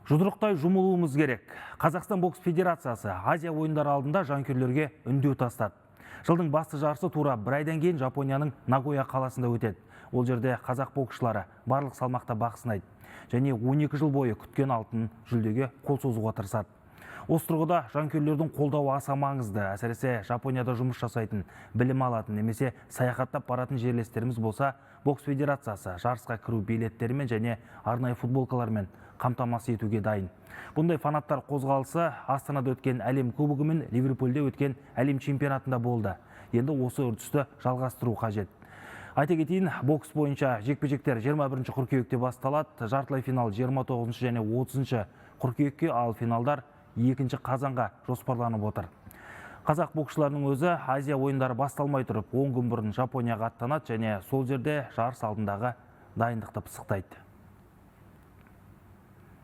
Жұдырықтай жұмылуымыз керек. Қазақстан бокс федерациясы Азия ойындары алдында жанкүйерлерге үндеу тастады. Жылдың басты жарысы тура бір айдан кейін Жапонияның Нагоя қаласында өтеді. Ол жерде қазақ боксшылары барлық салмақта бақ сынайды және 12 жыл бойы күткен алтын жүлдеге қол созуға тырысады. Осы тұрғыда жанкүйерлердің қолдауы аса маңызды. Әсіресе Жапонияда жұмыс жасайтын, білім алатын немесе саяхаттап баратын жерлестеріміз болса, бокс федерациясы жарысқа кіру билеттерімен және арнайы футболкалармен қамтамасыз етуге дайын. Бұндай фанаттар қозғалысы Астанада өткен әлем кубогы мен Ливерпульде өткен әлем чемпионатында болды. Енді осы үрдісті жалғастыру қажет. Айта кетейін, бокс бойынша жекпе-жектер 21 қыркүйекте басталады. Жартылай финал 29 және 30 қыркүйекке, ал финалдар 2 қазанға жоспарланып отыр. Қазақ боксшыларының өзі Азия ойындары басталмай тұрып 10 күн бұрын Жапонияға аттанады және сол жерде жарыс алдындағы дайындықты пысықтайды.